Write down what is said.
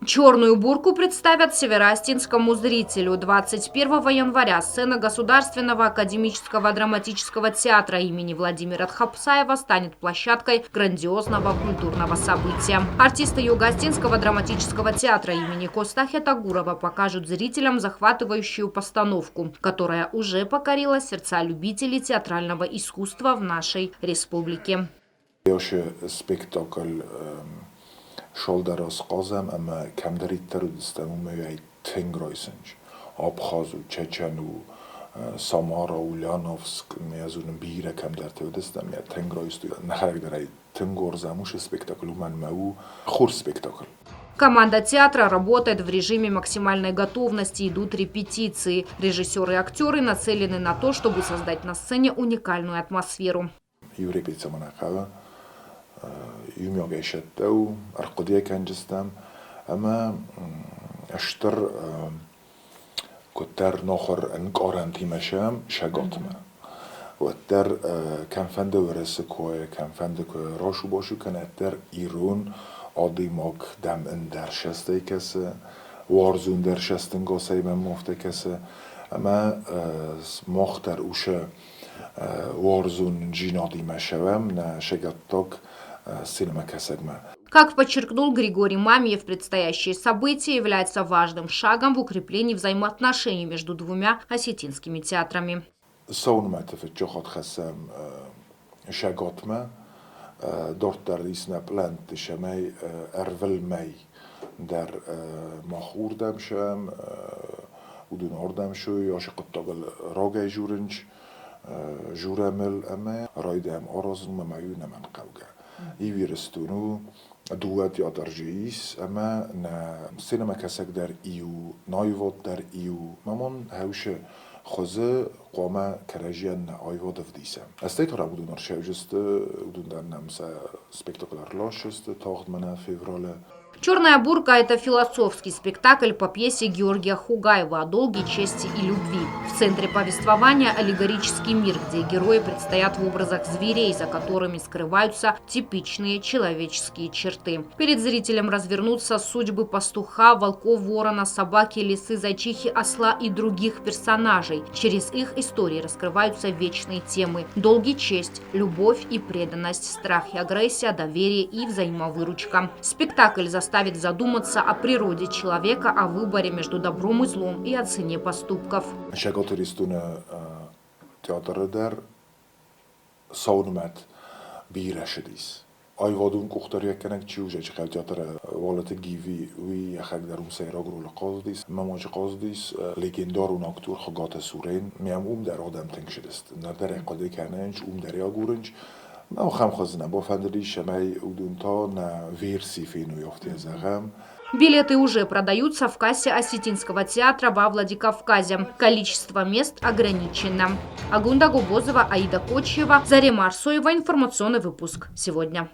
Черную бурку представят североостинскому зрителю. 21 января сцена Государственного академического драматического театра имени Владимира Тхапсаева станет площадкой грандиозного культурного события. Артисты Югоостинского драматического театра имени Костахи Тагурова покажут зрителям захватывающую постановку, которая уже покорила сердца любителей театрального искусства в нашей республике. Оши спектакль шалдӕр схъазӕм ӕмӕ кӕмдӕриддӕр уыдыстӕм, уымӕй тынг райсынч. Абхаз у, Чечен у, Самара, Ульяновск, ме зонын бирӕ кӕмдӕрты уыдыстӕм, ме тынг райстой. Нӕхӕдӕг дӕр ӕй тынг уарзӕм уыцы спектакль, уымӕн ӕмӕ у хорз спектакль. Команда театра работает в режиме максимальной готовности, идут репетиции. Режиссеры и актеры нацелены на то, чтобы создать на сцене уникальную атмосферу. Иу репетицимӕ нӕ хъӕуы, иумиагӕй сӕттӕ у, ӕрхъуыдыйӕ кӕнджыстӕм ӕмӕ стыр куыддӕр нохуыр ӕнкъарӕнтимӕ сӕм сӕгатмӕ. Уӕддӕр кӕмфӕнды Уӕрӕсе куы уа, кӕмфӕнды куы расу-басу кӕна, уӕддӕр ирон адӕймаг дӕм ӕндӕр сӕстӕй кӕсы, уарзондӕр сӕстӕнгасӕй мӕм афтӕ кӕсы, ӕмӕ мах дӕр уыцы уарзондзинадимӕ сӕвӕм нӕ сӕгаттаг сценӕмӕкӕсӕгмӕ. Как подчеркнул Григорий Мамиев, предстоящее событие является важным шагом в укреплении взаимоотношений между двумя осетинскими театрами. Цӕуынмӕ фыццаг хӕссӕм сӕгатмӕ, дарддӕр ис нӕ пълӕнтты, цӕмӕй ӕрвылмӕй дӕр мах уырдӕм сӕм, уыдон ардӕм сой, ацы хъуыддагыл рагӕй дзурынц, дзурӕм ыл ӕмӕ райдайӕм аразын, ӕмӕ у ӕнӕмӕнгхъӕугӕ. Иу Ирыстон у, дыууӕ театры ис ӕмӕ нӕ сценӕмӕкӕсӕг дӕр иу, наивад дӕр иу. Мамон хӕусы хуызы хъуамӕ кӕрӕдзийӕн нӕ аивад ӕвдисӕм. Стӕй та уыдон ӕрцӕуджысты, уыдон дӕр нӕм сӕ спектакль ӕрласдзысты тагъд мӕнӕ февралы. «Черная бурка» – это философский спектакль по пьесе Георгия Хугаева о долге, чести и любви. В центре повествования аллегорический мир, где герои предстоят в образах зверей, за которыми скрываются типичные человеческие черты. Перед зрителем развернутся судьбы пастуха, волков, ворона, собаки, лисы, зайчихи, осла и других персонажей. Через их истории раскрываются вечные темы – долг и честь, любовь и преданность, страх и агрессия, доверие и взаимовыручка. Спектакль заставит задуматься о природе человека, о выборе между добром и злом и о цене поступков. Цӕгат Ирыстоны театры дӕр сау нымӕт бирӕ ссыдис. Аивадон къухдариуӕггӕнӕг чи у, Зӕджыхъӕуы театры Уалыты Гиви, уый йӕхӕдӕг дӕр уым сӕйраг ролы хъазыдис. Мӕ ма хъазыдис легендарон актер Хуыгаты Сурен. Мӕм уым дӕр адӕм тынг ссыдысты. Ныр дӕр ӕй хъуыды кӕнынц, уым дӕр ӕй агурынц. Мӕ ахӕм хуызы нӕ бафӕндыдис, цӕмӕй уыдон та нӕ верси феной, афтӕ зӕгъӕм. Билеты уже продаются в кассе Осетинского театра во Владикавказе. Количество мест ограничено. Агунда Губозова, Аида Кочева, Зарема Арсоева. Информационный выпуск сегодня.